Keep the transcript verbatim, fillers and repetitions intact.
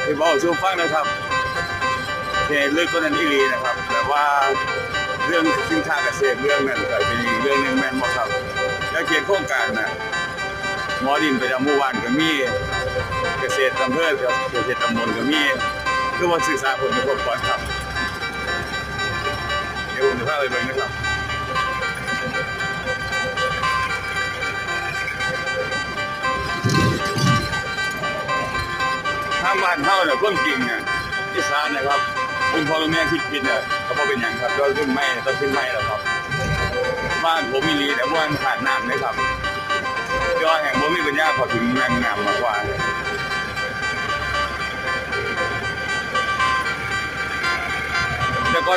สิเว้าสู่ฟังนะครับ เหตุลึกกว่านั้นอีหลีนะครับ แบบว่าเรื่องสินค้าเกษตรเรื่องนั้นก็เป็นอีกเรื่องหนึ่งแม่นบ่ครับ แล้วเขตโครงการน่ะ หมอดินประจำหมู่บ้านก็มี เกษตรอำเภอกับเกษตรตำบลก็มี คือว่าศึกษาผลกระทบก่อนครับ เดี๋ยวผมจะพาไปเบิ่งนะครับ ทางบ้านเฮาเนี่ย ความจริงเนี่ย อีสานนะครับ คุณพ่อคุณแม่คิดผิดเนี่ย ก็บ่เป็นหยังครับ เราขึ้นไม่ ต้องขึ้นไม่แล้วครับ บ้านผมอีหลีแต่ว่ามันขาดน้ำเลยครับ จอยแห่งบ่มีปัญญาเข้าถึงแหล่งน้ำมากกว่า แต่ก่อนต